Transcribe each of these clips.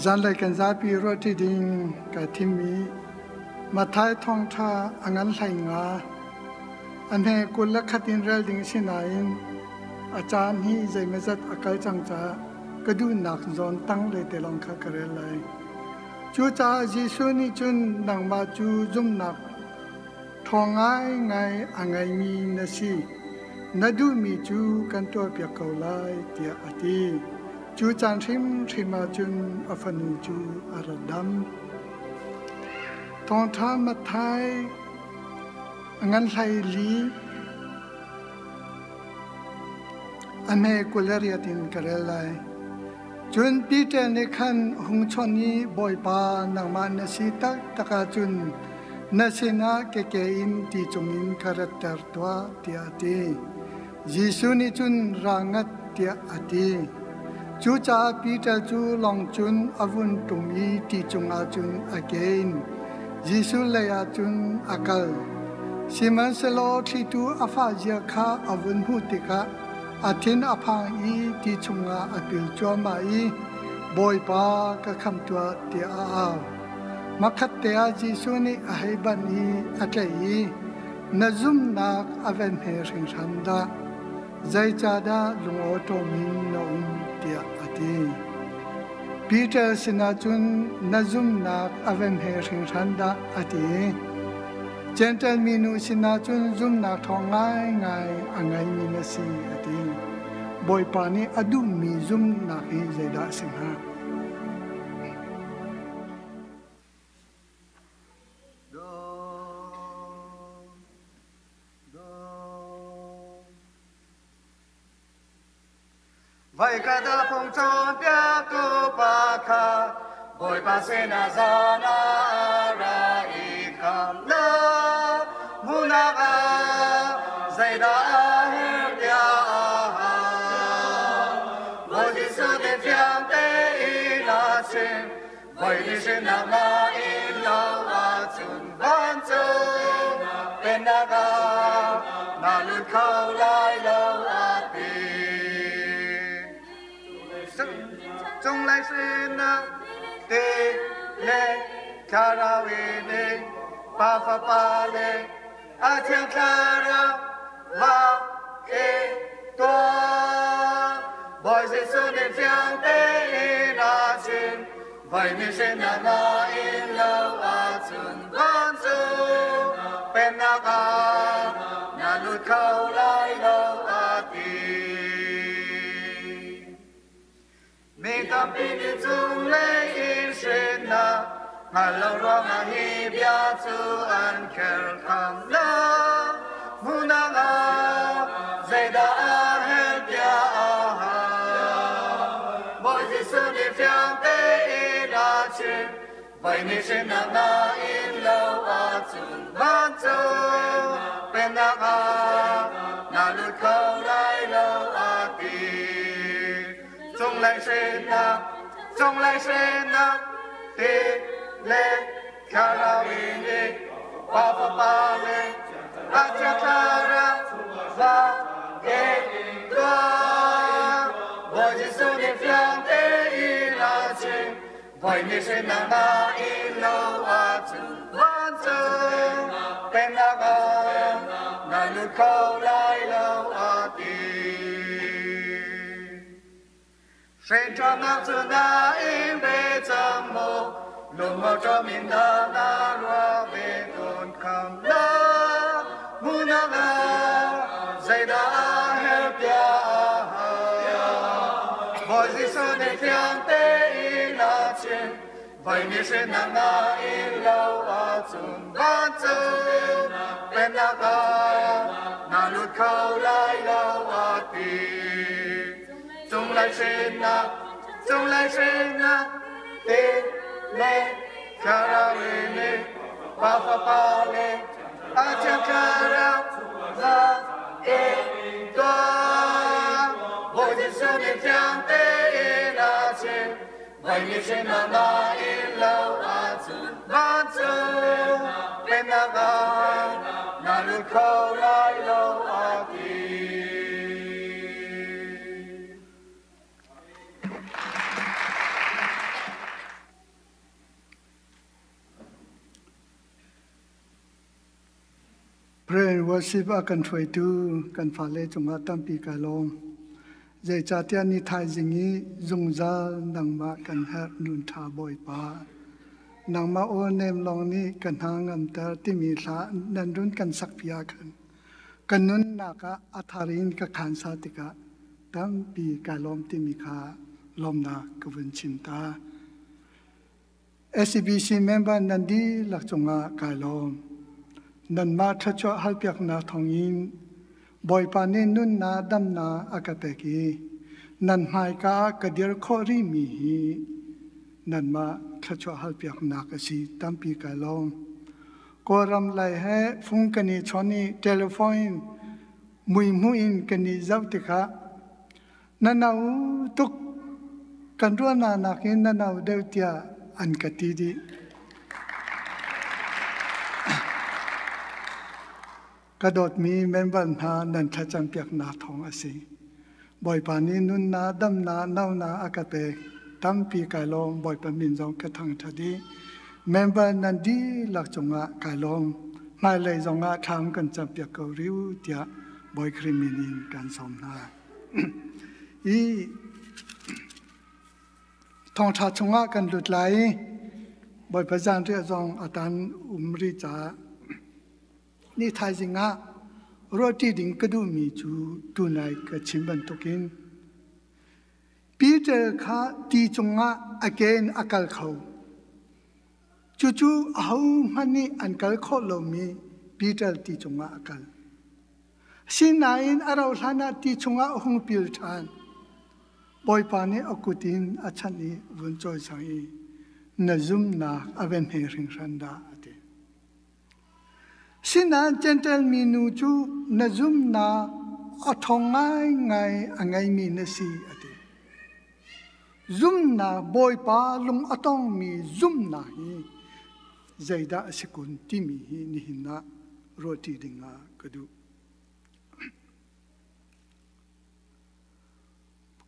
Zanlei kan zapi ruahṭi ding ka thimmi Matthai thawngṭha a ngan hlei nga. A hme 21 in rel ding si nain a caan hi zeimawzat a kal cang caah ka duhnak zawn tang le te lawng kha ka rel lai. Cucaah Jesuh nih cun nangmah cu zumhnak ṭhawng ngaingai a ngeimi na si. Na duhmi cu kan tuahpiak ko lai tiah a ti. Cu caan hrimhrim ah cun a fanu cu a ra dam. Thawngṭha Matthai a ngan hlei li a hme 28 in ka rel lai. Cun Peter nih khan hung chawnh i Bawipa nangmah na si taktak ahcun na sinah keke in ti cungin ka ratter tuah tiah a ti. Jesuh nih cun ra ngat tiah a ti. Cucaah Peter cu lawng cun a vun ṭum i ti cungah cun a ke in Jesuh leiah cun a kal. Sihmanhsehlaw thlitu a fah zia kha a vun hmuh tikah a thin a phang i ti chungah a pil cuahmah i Bawipa ka khamh tuah tiah a au. Hmakhatte ah Jesuh nih a hei banh i a tlaih i Na zumhnak a van hme hringhran dah, zeicahdah lungawṭawm in na um tiah a ti. Peter sinah cun na zumhnak a van hme hringhran dah a ti. Jentail minu sinah cun zumhnak ṭhawng ngaingai a ngeimi na si a ti. Bawipa nih a duhmi zumhnak hi zeidah a si hnga? Voikhat a phung cawnpiaktu pa kha Bawipa sinah zan ah a ra i khamhnak hmuhnak ah zeidah a herh tiah a hal. Bawi Jesuh nih fiang tein a chim, Bawi sinah na in lo ahcun vancung pennak ah na lut kho lai lo a ti. Cunglei sinah ti le thlarau in Pa Fapa le a Thiang Thlarau va i tuah. Bawi Jesuh nih fiang tein a chim, voi mi sinah na in lo ahcun vancung pennak ah na lut kho lai lo a ti. Mi tampi nih cunglei in hrennak hngal lo ruangah hi bia cu an kherkhamnak hmuhnak ah zeidah a herh tiah a hal. Bawi Jesuh nih fiang tein a chim, voi nih hrennak na in lo ahcun vancung pennak ah na lut kho lai lo a ti. Cunglei hrennak, cunglei hrennak, ti le thlarau in i Pa Fapa le a Thiang Thlarau va ke tuah. Bawi Jesuh nih fiang tein a chim, voi nih hrennak na in lo ahcun vancung pennak ah na lut kho lai lo a ti. Hrenṭamnak cu na ing ve cang maw? Lungmawṭawm in dah na ruah ve tawn khamnak hmuhnak ah zeidah a herh tiah a hal. Bawi Jesuh nih fiang tein a chim, voi nih hrennak na in lo ahcun vancung pennak ah na lut kho lai lo a ti. Cunglei hrennak, cunglei hrennak, ti le thlarau in i Pa Fapa le a Thiang Thlarau za i tuah. Bawi Jesuh nih fiang tein a chim, voi nih hrennak na in lo ahcun vancung pennak ah na lut kho lai lo a ti. Prayer and worship a kan hruaitu kan fale cungah tampi kai lawm. Zeicahtiah ni thaizing i zungzal nangmah kan herh nun ṭha Bawipa. Nangmah aw nem lawng nih ka hna ngamter timi hla nan run kan sakpi ah khan ka nunnak ah a thar in ka khansa tikah tampi kai lawm timi kha lawmnak ka vun chim ta. SCBC member nan dihlak cungah kai lawm. Nanmah thluachuah halpiaknak thawngin Bawipa nih nunnak damnak a ka pek i nan hmaika ah ka dir khawh rihmi hi nanmah thluachuah halpiaknak a si tampi kai lawm. Kawlram lei he fung kan i chawn i telephone in muihmuh in kan i zoh tikah na no tuk kan ruahnak nakin na no deuh tiah an ka ti dih. Ka dawtmi member hna nan thlacampiaknak thawng a si. Bawipa nih nunnak, damnak, naunak a ka pek. Tampi kai lawm. Bawipa min zong ka thangṭhat i member nan dihlak cungah kai lawm. Hmailei zongah thlam kan campiak ko rih u tiah Bawi Khrih min in kan sawm hna. I thawngṭha chungah kan lut lai i Bawipa zanriah zong a tan um rih caah Ni thaizing ah ruahṭi ding ka duhmi cu tunai ka chim bantukin Peter kha ti cungah a ke in a kal kho. Cucu ahohmanh nih an kal khawh lomi Peter ti cungah a kal. Asinain a rauh hlanah ti chungah a hung pil ṭhan. Bawipa nih a kut in a chanh i vun cawisang i na zumnak a va hme hringhran dah a ti. Sinain Jentail minu cu na zumnak a ṭhawng ngaingai a ngeimi na si, a ti. Zumnak Bawipa lung a tongmi zumnak hi zeidah a si kun timi hi nihin ah ruahṭi dingah ka duh.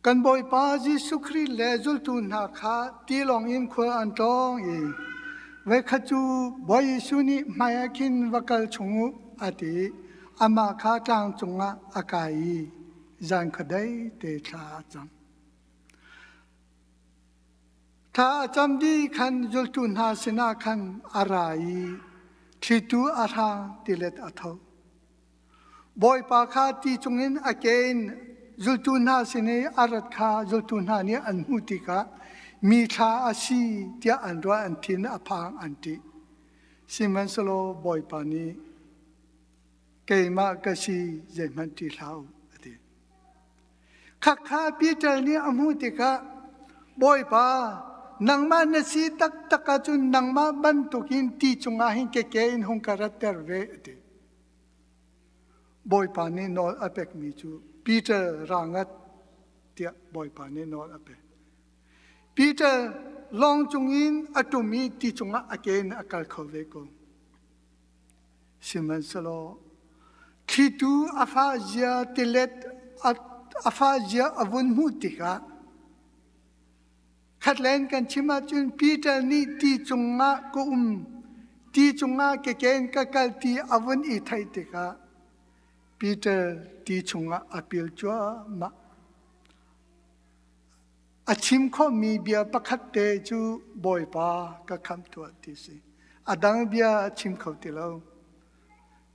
Kan Bawipa Jesuh Khrih le zultu hna kha tilawng in khual an tlawng i voikhat cu Bawi Jesuh nih hmaiah khin va kal chung u a ti i amah kha tlang cungah a kai i zan khuadei te thla a cam. Thla a cam dih khan zultu hna sinah khan a ra i thlitu a hrang tilet a tho. Bawipa kha ti cungin a ke in zultu hna sin i a rat kha zultu hna nih an hmuh tikah mi thla a si tiah an ruah an thin a phang an ṭih. Sihmanhsehlaw Bawipa nih keimah ka si zeihmanh ṭih hlah u a ti. Khakha Peter nih a hmuh tikah Bawipa nangmah na si taktak ahcun nangmah bantukin ti cungah hin ke ke in hung ka ratter ve a ti. Bawipa nih nawl a pekmi cu Peter ra ngat tiah Bawipa nih nawl a pek. Peter lawng cungin a ṭum i ti cungah a ke in a kal kho ve ko. Sihmanhsehlaw thlitu a fah zia tilet a fah zia a vun hmuh tikah Khatlen kan chim ahcun Peter nih ti cungah ka um, ti cungah keken ka kal ti a vun i theih tikah Peter ti chungah a pil cuahmah. A chim khawhmi bia pakhat te cu Bawipa ka khamh tuah ti si. A dang bia a chim kho ti lo.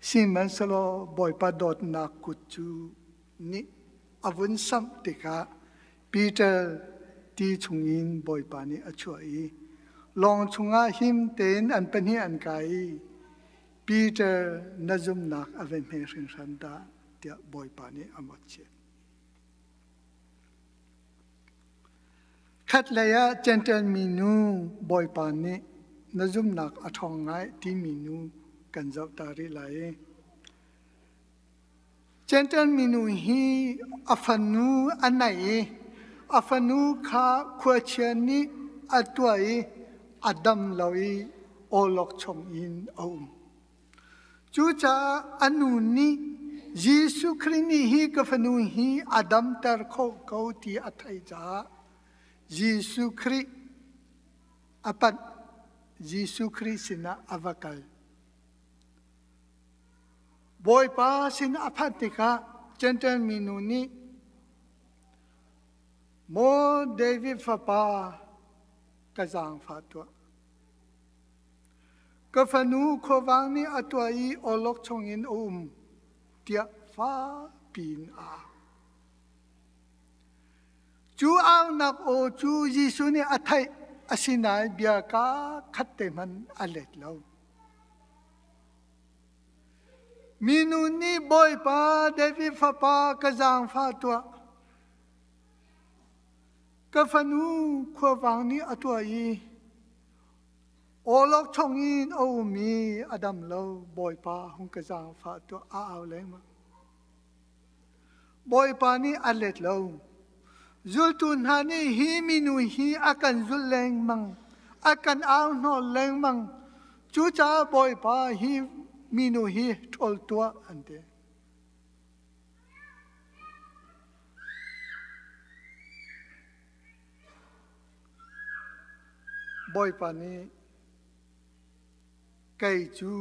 Sihmanhsehlaw Bawipa dawtnak kut cu nih a vun samh tikah Peter ti chungin Bawipa nih a chuah i lawng chungah him tein an pahnih an kai i Peter na zumnak a va hme hringhran dah tiah Bawipa nih a mawhchiat. Khatlei ah Jentail minu Bawipa nih na zumnak a ṭhawng ngai timi nu kan zoh ta rih lai i Jentail minu hi a fanu a naih i a fanu kha khuachia nih a tuah i a dam lo i awlokchong in a um. Cucaah a nu nih Jesuh Khrih nih hi ka fanu hi a damter khawh ko ti a theih caah Jesuh Khrih a panh. Jesuh Khrih sinah a va kal. Bawipa sin a phanh tikah Jentail minu nih, Maw David fapa, ka zaangfah tuah. Ka fanu khuavang nih a tuah i awlok chungin a um, tiah fakpi in a au. Cu aunak aw cu Jesuh nih a theih, asinain bia kaa khat te hmanh a let lo. Minu nih Bawipa David fapa ka zaangfah tuah. Ka fanu khuavang nih a tuah i awlok chungin a um i a dam lo. Bawipa hung ka zaangfah tuah a au lengmang. Bawipa nih a let lo. Zultu hna nih hi minu hi a kan zulh lengmang, a kan au hnawh lengmang. Cucaah Bawipa hi minu hi ṭhawl tuah an ti. Bawipa nih kei cu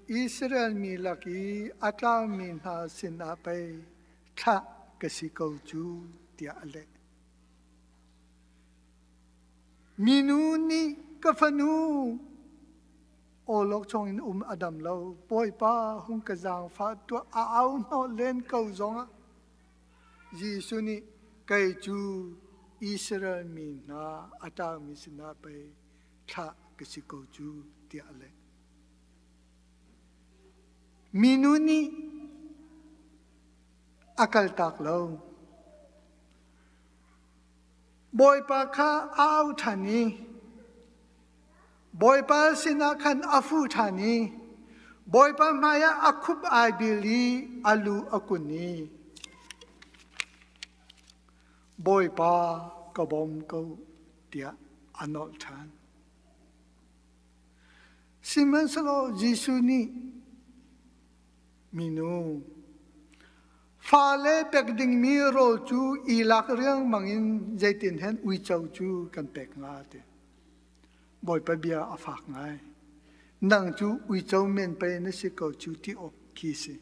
Israel mi lak i a tlaumi hna sinah pei thlah ka si ko cu tiah a leh. Minu nih ka fanu awlok chungin um a dam lo. Bawipa hung ka zaangfah tuah a au hnawh len ko zongah Jesuh nih kei cu Israel mi hna a ṭaumi sinah pei thlah ka si ko cu tiah a leh. Minu nih a kaltak lo. Bawipa kha a au ṭhan i Bawipa sinah khan a fuh ṭhan i Bawipa hmaiah a khup ai bil i a lu a kun i Bawipa ka bawm ko tiah a nolh ṭhan. Sihmanhsehlaw Jesuh nih minu fale pek dingmi rawl cu i lak riangmang in zeitin hen uico cu kan pek hnga ti. Bawipa bia a fak ngai. Nang cu uico men pei na si ko cu ti awk khi si.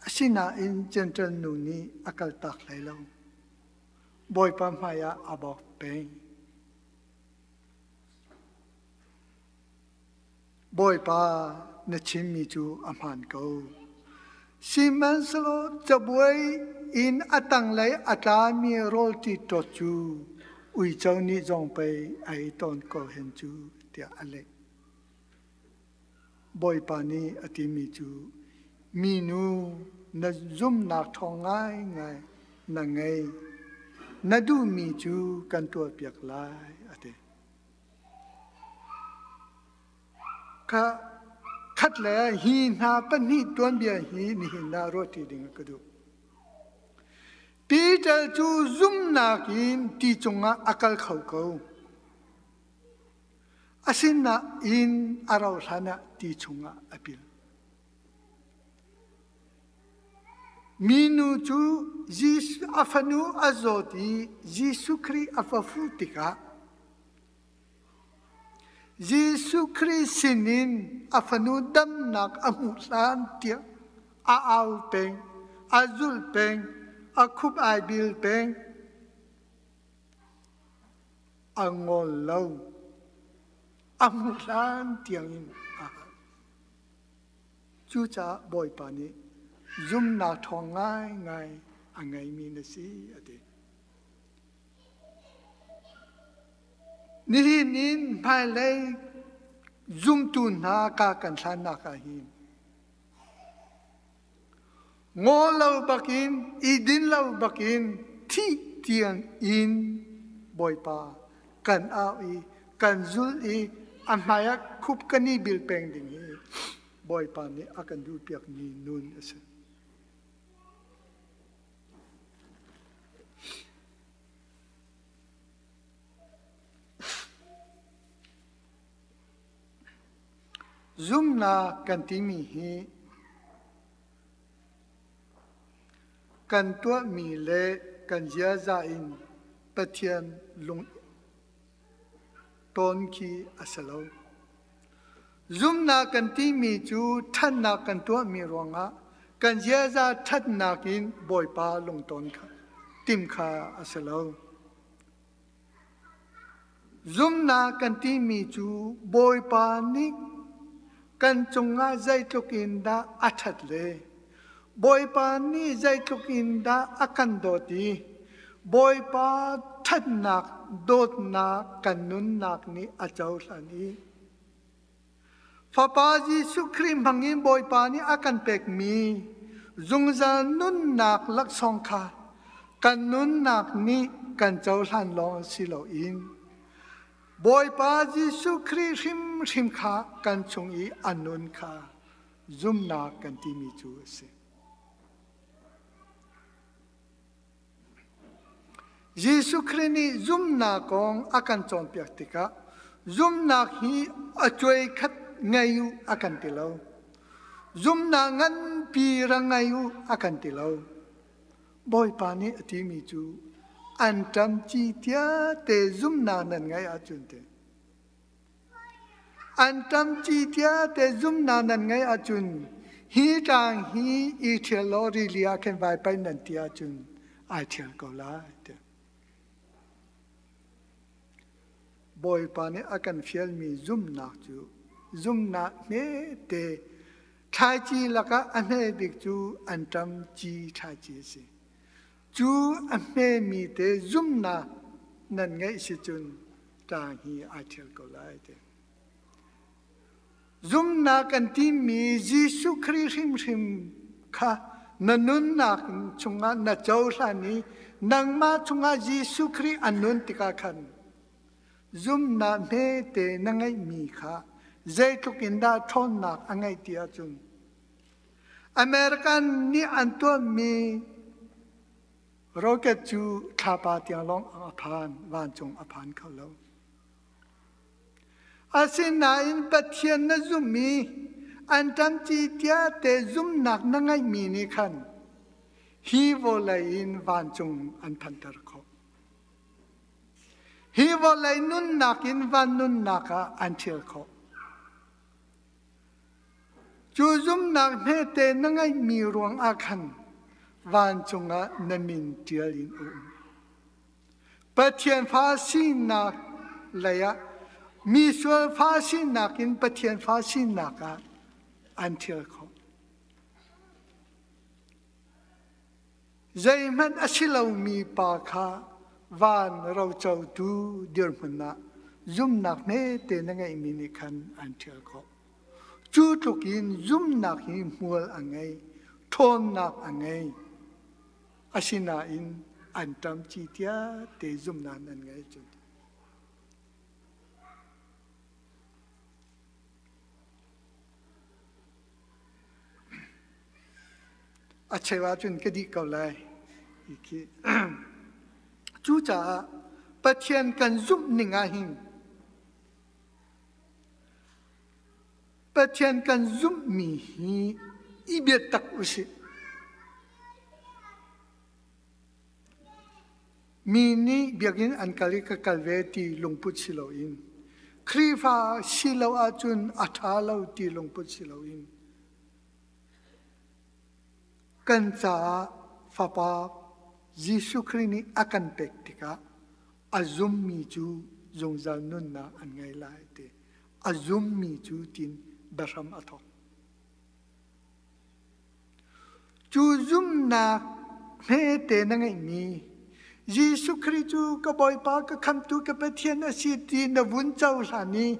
Asinain Gentle nu nih a kaltak hlei lo. Bawipa hmaiah a bawk peng. Bawipa na chimmi cu a hmaan ko. Sihmanhsehlaw cabuai in a tanglei a tlami rawl ṭiṭawt cu uico nih zong pei a ei tawn ko hen cu tiah a leh. Bawipa nih a timi cu minu na zumnak ṭhawng ngaingai na ngei. Na duhmi cu kan tuahpiak lai a ti. Kha khat le hi hna pahnih tuanbia hi nihin ah ruahṭi ding ka duh. Peter cu zumnak in ti cungah a kal kho ko. Asinain a rauh hlan ah ti chungah a pil. Minu cu Jesuh a fanu a zawt i Jesuh Khrih a va fuh tikah Jesuh Khrih sinin a fanu damnak a hmuh hlan tiang a au peng, a zulh peng, a khup ai bil peng. A ngol lo. A hmuh hlan tiangin a hal. Cucaah Bawipa nih zumnak ṭhawng ngaingai a ngeimi na si a ti. Nihin in hmailei zumtu hna ka kan hlannak ah hin ngaw lo bakin i din lo bakin thih tiang in Bawipa kan au i kan zul i a hmai ah khup kan i bil peng ding hi Bawipa nih a kan duhpiakmi nun a si. Zumnak kan timi hi kan tuahmi le kan ziaza in Pathian lung tawn khi a si lo. Zumnak kan timi cu ṭhatnak kan tuahmi ruangah kan ziaza ṭhatnak in Bawipa lungton kha tim kha a si lo. Zumnak kan timi cu Bawipa nih kan cungah zeitluk in dah a ṭhat le Bawipa nih zeitluk in dah a kan dawt i Bawipa ṭhatnak dawtnak kan nunnak nih a cohlan i Fapa Jesuh Khrih hmangin Bawipa nih a kan pekmi zungzal nunnak laksawng kha kan nunnak nih kan cohlan lawng si loin Bawipa Jesuh Khrih hrimhrim kha kan chung i a nun kha zumnak kan timi cu a si. Jesuh Khrih nih zumnak kong a kan cawnpiak tikah zumnak hi a cuai khat ngei u a kan ti lo. Zumnak nganpi ra ngei u a kan ti lo. Bawipa nih a timi cu an ṭam ci tiate zumnak nan ngeih ahcun ti. An ṭam ci tiate zumnak nan ngeih ahcun hi tlang hi i ṭhial law rili ah khin vai paih nan ti ahcun ai ṭhial ko lai tiah. Bawipa nih a kan fialmi zumnak cu zumnak hmete thlaici lakah a hme bik cu anṭam ci thlaici a si. Cu a hmemi te zumnak nan ngeih si cun tlang hi ai ṭhial ko lai ti. Zumnak kan timi Jesuh Khrih hrimhrim kha na nunnak chungah na cohlan i nangmah chungah Jesuh Khrih a nun tikah khan zumnak hmete na ngeihmi kha zeitluk in dah ṭhawnnak a ngeih ti ahcun American nih an tuahmi rocket cu thlapa tiang lawng a phan, vancung a phan kho lo. Asinain Pathian na zumh i an ṭamci tiate zumhnak na ngeihmi nih khan hi vawlei in vancung an phanter khawh. Hi vawlei nunnak in van nunnak ah an ṭhial khawh. Cu zumhnak hmete na ngeihmi ruangah khan vancung ah na min ṭial in a um. Pathian fa sinak lei ah mi sual fa sinak in Pathian fa sinak ah an ṭhial khawh. Zeihmanh a si lomi pa kha van rocotu dirhmun ah zumnak hmete na ngeihmi nih khan an ṭhial khawh. Cu tluk in zumnak hi hmual a ngei, ṭhawnnak a ngei. Asinain an ṭam ci tiate zumnak nan ngei cun. A cheu ahcun ka dih ko lai. Cucaah Pathian kan zumh ning ah hin Pathian kan zumhmi hi i biatak usih. Mi nih biakinn an kal i ka kal ve ti lungput si loin Khrihfa si lo ahcun a ṭha lo ti lungput si loin kan caah Fapa Jesuh Khrih nih a kan pek tikah a zummi cu zungzal nunnak an ngei lai ti a zummi cu tin biahram a thawk. Cu zumnak hmete na ngeihmi Jesuh Khrih cu ka Bawipa, ka Khamhtu, ka Pathian a si ti na vun cohlan i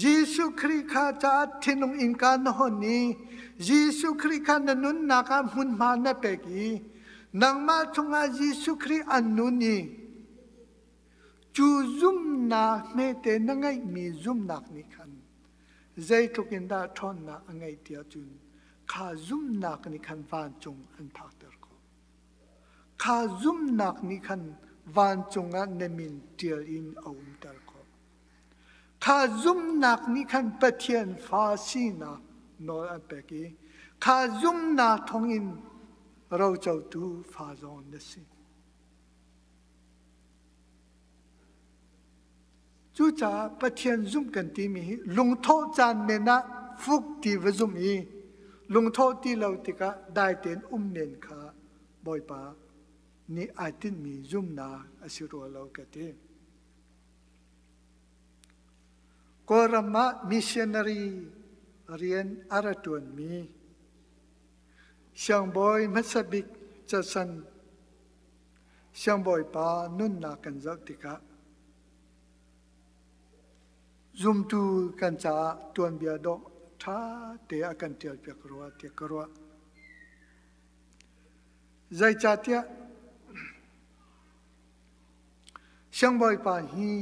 Jesuh Khrih kha caah thinlung innka na hon i Jesuh Khrih kha na nunnak ah hmunhma na pek i nangmah chungah Jesuh Khrih an nun i cu zumnak hmete na ngeihmi zumnak nih khan zeitluk in dah ṭhawnnak a ngeih ti ahcun kha zumhnak nih khan vancung an phakter khawh. Kha zumhnak nih khan vancung ah na min ṭial in a umter khawh. Kha zumhnak nih khan Pathian fa sinak nawl an pek i kha zumhnak thawngin rocotu fa zong na si. Cucaah Pathian zumh kan timi hi lungthawh caan men ah fuk ti va zumh i lungthawh ti lo tikah dai tein um men kha Bawipa nih ai tinhmi zumhnak a si rua lo ka ti. Kawlram ah missionary rian a ra ṭuanmi siangbawi hmasa bik casan siangbawipa nunnak kan zoh tikah zumtu kan caah tuanbia dawh ṭha te a kan ṭialpiak rua tiah ka ruah. Zeicahtiah siangbawipa hi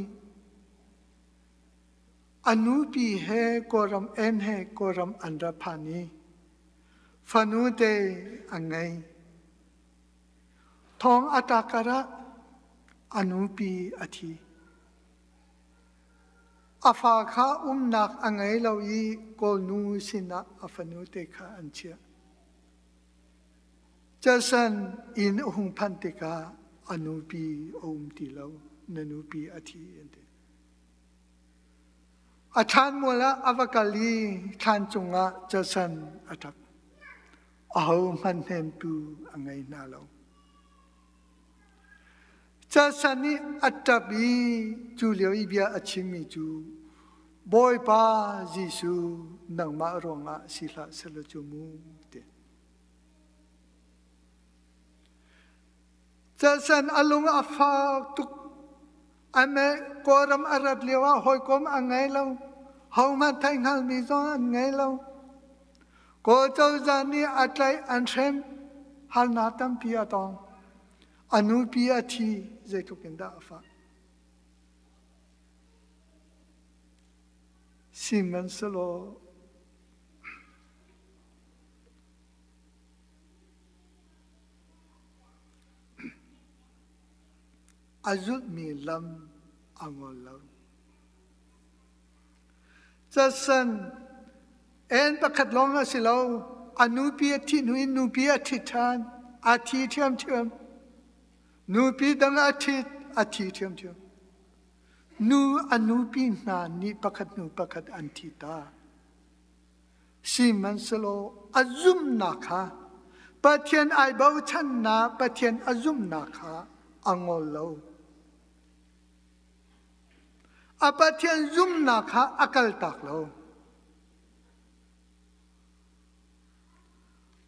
a nupi he Kawlram en he Kawlram an ra phan i fanu te an ngei. Thawng a tlak karah a nupi a thi. A fa kha umnak a ngei lo i Kawlnu sinah a fanu te kha an chiah. Casan inn a hung phanh tikah a nupi a um ti lo, na nupi a thi an ti. A thlanmual ah a va kal i thlan cungah casan a ṭap. Ahohmanh hnemtu a ngei hna lo. Casan nih a ṭap i cu lio i bia a chimmi cu Bawipa Jesuh nangmah ruangah si hlah selaw cu mu ti. Casan a lung a fak tuk. Ame Kawlram a rat lio ah hawikom a ngei lo. Hohmanh theihhngalmi zong an ngei lo. Kawl cozah nih a tlaih an hrem. Harnak tampi a tong. A nupi a thi zeitluk in dah a fah. Sihmanhsehlaw a zulhmi lam a ngol lo. Casan en pakhat lawng a si lo, a nupi a thih hnu in nupi a ṭhit ṭhan, a thi ṭhiamṭhiam. Nupi dang a ṭhit, a thi ṭhiamṭhiam. Nu a nupi hna nih pakhat hnu pakhat an thi ta. Sihmanhsehlaw a zumhnak kha Pathian ai bochannak Pathian a zumhnak kha a ngol lo. A Pathian zumhnak kha a kaltak lo.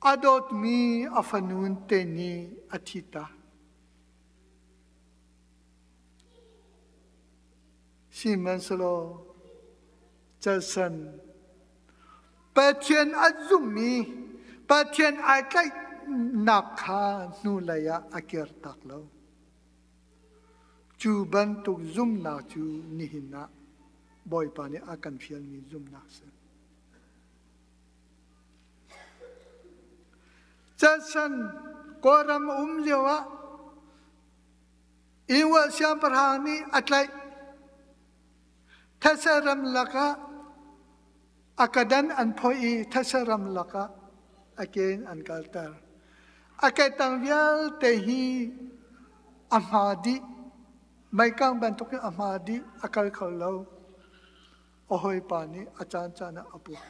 A dawtmi a fanu te nih a thi ta. Sihmanhsehlaw Calsan Pathian a zummi Pathian ai tlaihnak kha hnulei ah a kirtak lo. Cu bantuk zumnak cu nihin ah Bawipa nih a kan fialmi zumnak a si. Calsan Kawlram a um lio ah Inwal siangpahrang nih a tlaih. These ram lakah a kadan an phoih i these ram lakah a ke in an kalter. A ketang vialte hi a hma dih. Meikang bantukin a hma dih, a kal kho lo. A hawipa nih a caancaan ah a puak.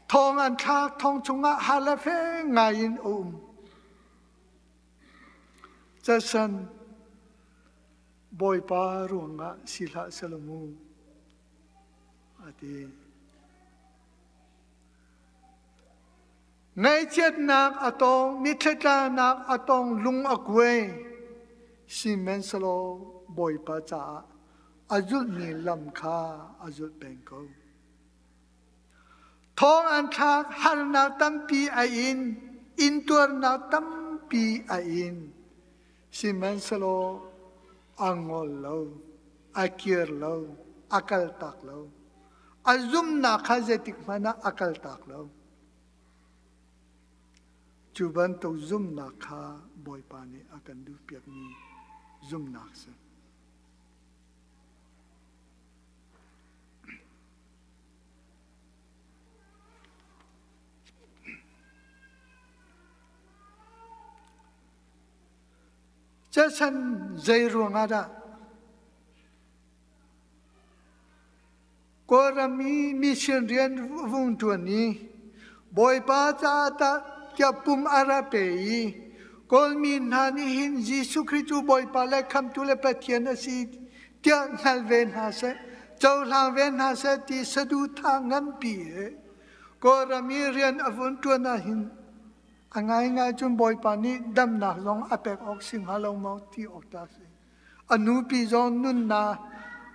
Thong an thlak, thong chungah har le fe ngai in a um. Casan Bawipa ruangah si hlah selaw mu, a ti. Ngaihchiatnak a tong, mitthlitlaknak a tong, lung a kuai. Sihmanhsehlaw Bawipa caah a zulhmi lam kha a zulh peng ko. Thawng an thlak, harnak tampi a in, intuarnak tampi a in. Sihmanhsehlaw a ngol lo, a kir lo, a kaltak lo. A zumnak kha zeitik hmanh ah a kaltak lo. Cu bantuk zumnak kha Bawipa nih a kan duhpiakmi zumnak a si. Casan zei ruangah dah? Kawlram i mission rian vung ṭuan i Bawipa caah tah tiah pum a ra pe i Kawlmi hna nih hin Jesuh Khrih cu Bawipa le Khamhtu le Pathian a si tiah hngal ve hna seh, cohlang ve hna seh ti saduhthah nganpi he Kawlram i rian a vun ṭuan ahhin a ngaingai cun Bawipa nih damnak zong a pek awk si hnga lo maw ti awk ta a si. A nupi zong nunnak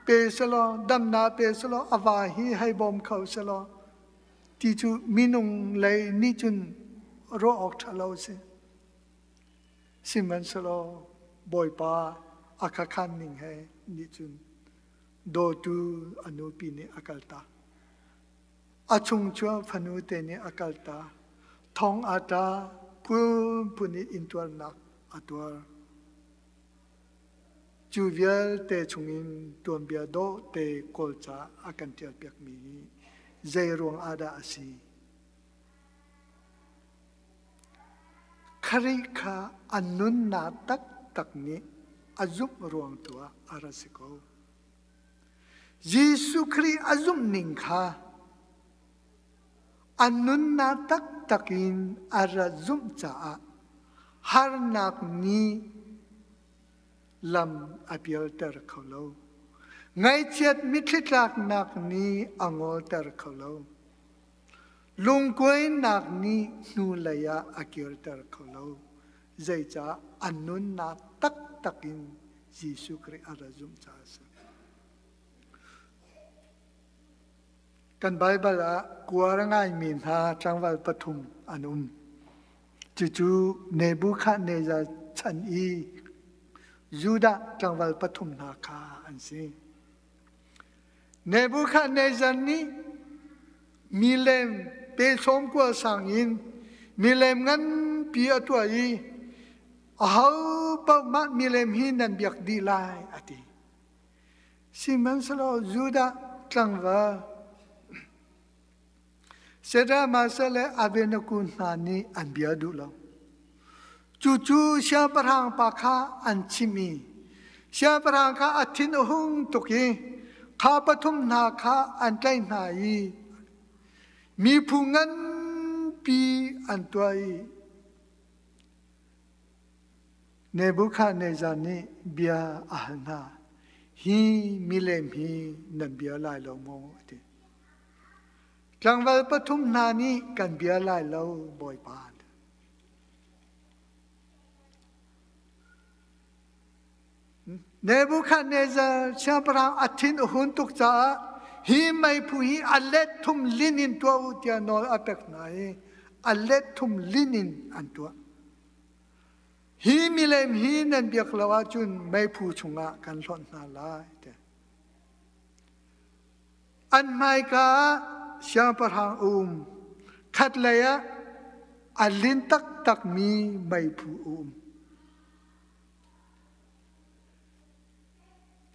pe selaw, damnak pe selaw, a va hi hei bawm kho selaw ti cu minung lei nih cun ruah awk ṭha lo a si. Sihmanhsehlaw Bawipa a khakhan ning he nih cun dawtu a nupi nih a kaltak. A chungchuak fanu te nih a kaltak. Thong a tla, phunphun in intuarnak a tuar. Cu vialte chungin tuanbia dawh te Kawlca a kan ṭialpiakmi hi zeiruang ah dah a si? Khrih kha a nunnak taktak nih a zumh ruang tu ah a ra si ko. Jesuh Khrih a zumh ning kha a nunnak taktak in a ra zumh caah harnak nih lam a pialter kho lo. Ngaihchiat mitthli tlaknak nih a ngolter kho lo. Lungkuainak nih hnulei ah a kirter kho lo. Zeicah a nunnak taktak in Jesuh Khrih a ra zumh caah a si. Kan Baibal ah kuar a ngaimi hna tlangval pathum an um. Cucu Nebuchadnezzar chan i Judah tlangval pathum hna kha an si. Nebuchadnezzar nih milem pe sawmkua sang in milem nganpi a tuah i aho paoh mah milem hi nan biak dih lai a ti. Sihmanhsehlaw Judah tlangval Shadrach le Abednego hna nih an bia duh lo. Cucu siangpahrang pa kha an chimh i siangpahrang kha a thin a hung tuk i kha pathum hna kha an tlaih hna i miphu nganpi an tuah i Nebuchadnezzar nih bia a hal hna. Hi milem hi nan bia lai lo maw? a ti. Tlangval pathum hna nih kan bia lai lo, Bawipa. Nebuchadnezzar siangpahrang a thin a hun tuk caah hi meiphu hi a let thum lin in tuah u tiah nawl a pek hna i a let thum lin in an tuah. Hi milem hi nan biak lo ahcun meiphu chungah kan hlonh hna lai tiah. An hmaika ah siangpahrang a um. Khatlei ah a lin taktakmi meiphu a um.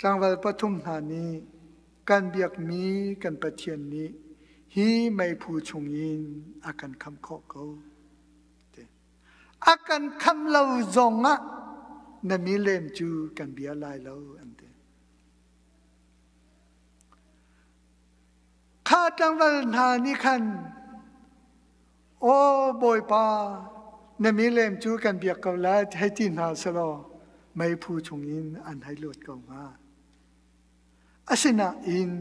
Tlangval pathum hna nih kan biakmi kan Pathian nih hi meiphu chungin a kan khamh khawh ko. A kan khamh lo zongah na milem cu kan bia lai lo an ti. Kha tlangval hna nih khan Aw Bawipa, na milem cu kan biak ko lai hei ti hna selaw meiphu chungin an hei lut ko hnga. Asinain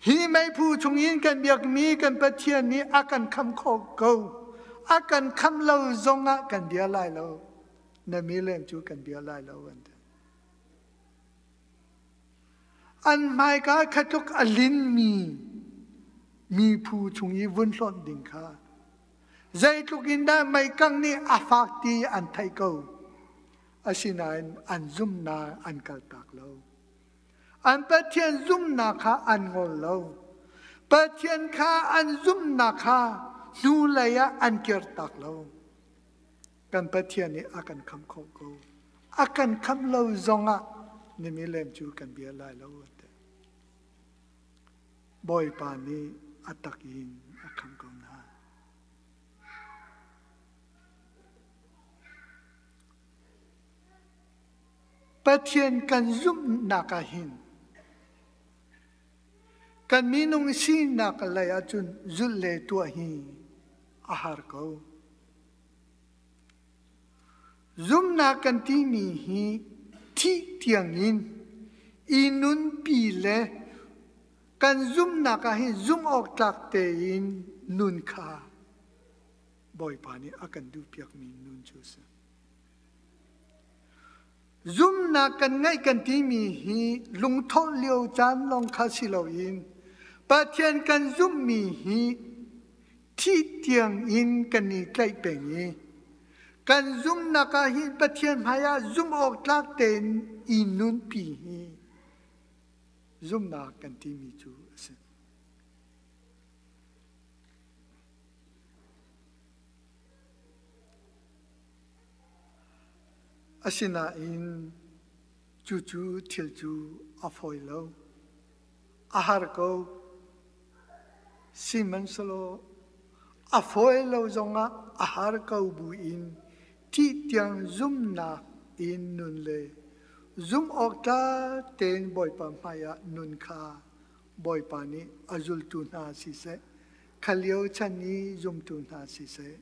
hi meiphu chungin kan biakmi kan Pathian nih a kan khamh khawh ko. A kan khamh lo zongah kan bia lai lo. Na milem cu kan bia lai lo an ti. An hmaika kha tluk a linmi miphu chung i vun hlonh ding kha zeitluk in dah meikang nih a fak ti an theih ko. Asinain an zumhnak an kaltak lo. An Pathian zumhnak kha an ngol lo. Pathian kha an zumhnak kha hnulei ah an kirtak lo. Kan Pathian nih a kan khamh khawh ko. A kan khamh lo zongah na milem cu kan bia lai lo an ti. Bawipa nih a tak in a khamh ko hna. Pathian kan zumhnak ah hin Kan minung sinak lei ahcun zulh le tuah hi a har ko. Zumhnak kan timi hi thih tiangin i nunpi le kan zumhnak ah hin zumh awk tlak tein nun kha Bawipa nih a kan duhpiakmi nun cu a si. Zumhnak kan ngeih kan timi hi lungthawh lio caan lawng kha si loin Pathian kan zumhmi hi thih tiang in kan i tlaih peng i kan zumhnak ah hin Pathian hmaiah zumh awk tlak tein i nunpi hi zumhnak kan timi cu a si. Asinain cucu thil cu a fawi lo. A har ko. Sihmanhsehlaw a fawi lo zongah a har ko buin thih tiang zumhnak in nun le zumh awk tlak tein Bawipa hmaiah nun kha Bawipa nih a zultu hna siseh, kha lio chan i zumtu hna siseh,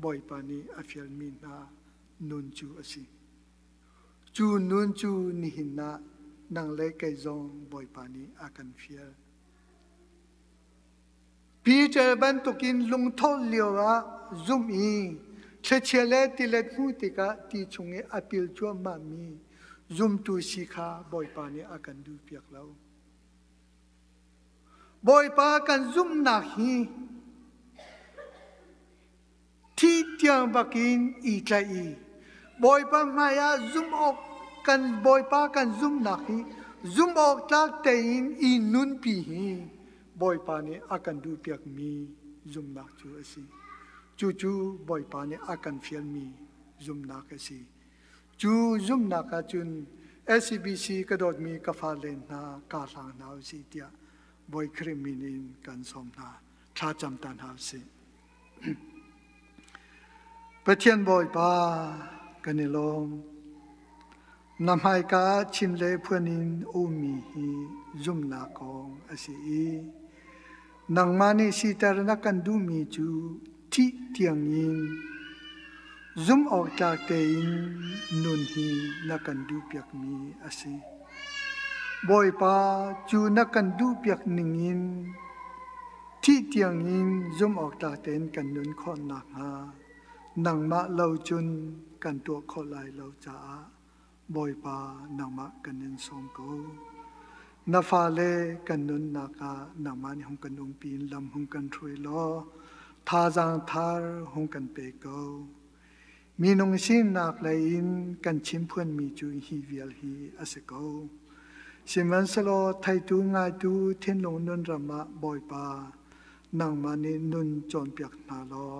Bawipa nih a fialmi hna nun cu a si. Cu nun cu nihin ah nang le kei zong Bawipa nih a kan fial. Peter bantukin lungthawh lio ah zumh i thlichia le tilet hmuh tikah ti chung i a pil cuahmahmi zumtu si kha Bawipa nih a kan duhpiak lo. Bawipa kan zumhnak hi thi tiang bakin i tlaih i Bawipa hmaiah zumh awk kan Bawipa kan zumhnak hi zumh awk tlak tein i nunpi hi Bawipa nih a kan duhpiakmi zumhnak cu a si. Cucu Bawipa nih a kan fialmi zumhnak a si. Cu zumhnak ah cun SCBC ka dawtmi ka fale hna kaa hlang hna usih tiah Bawi Khrih min in kan sawm hna. Thlacam ta hna usih. Pathian Bawipa kan i lawm. Na hmaika ah chim le phuan in ummi hi zumhnak kong a si i nangmah nih siter na kan duhmi cu thih tiangin zumh awk tlak tein nun hi na kan duhpiakmi a si. Bawipa cu na kan duhpiak ningin Thih tiangin zumhawktlak tein kan nun khawh nakhnga nangmah lo cun kan tuah khawh lai lo caah Bawipa nangmah kan in sawm ko. Na fale kan nunnak ah nangmah nih hung kan umpi in lam hung kan hruai law thazaang thar hung kan pe ko. Minung sinak lei in kan chimphuanmi cu hi vial hi a si ko. Sihmanhsehlaw theitu ngaitu thinlung nun ram ah Bawipa, nangmah nih nun cawnpiak hna law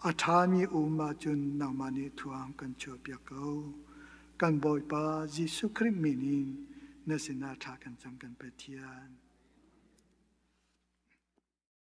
a ṭhami um ahcun nangmah nih thuang kan chuahpiak ko. Kan Bawipa Jesuh Khrih min in na sinah thla kan cam kan Pathian.